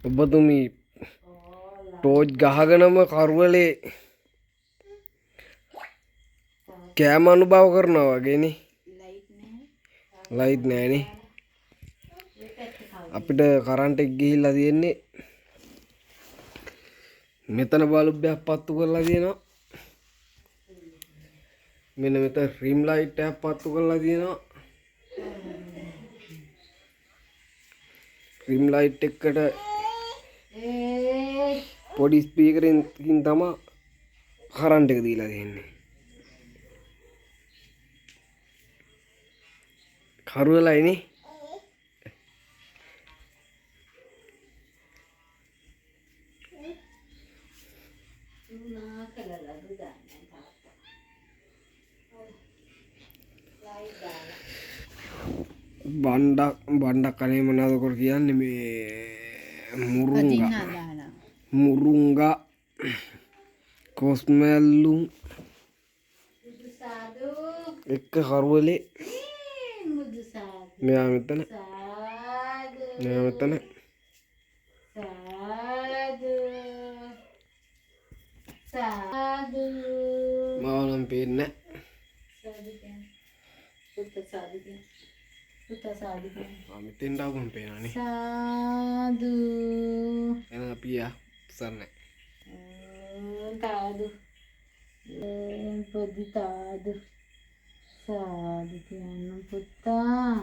ඔබතුමී torch ගහගෙනම කරුවලේ කෑම අනුභව කරනවා වගේනේ. ලයිට් නෑනේ. අපිට කරන්ට් එක ගිහිල්ලා තියෙන්නේ. මෙතන බල්බ් එකක් පත්තු කරලා තියෙනවා. මෙන්න මෙතන රිම් ලයිට් එකක් පත්තු කරලා තියෙනවා. රිම් ලයිට් එකට පොඩි ස්පීකර් එකකින් තමයි කරන්ට් එක දීලා තියෙන්නේ. කරුවලයිනේ. බණ්ඩක් බණ්ඩක් අනේ මොනවද කර කියන්නේ මේ මුරුංගා මුරුංගා කොස්මැල්ලුම් එක්ක කරුවලේ. මෙයා මෙතන මෙයා මෙතන මාව නම් පේන්නේ නැහැ. මෙතෙන්ට ආවම පේනවනේ. සාදු. එහෙනම් අපි යා සරණයි. සාදු. පොඩි සාදු. සාදු කියන්න පුතා.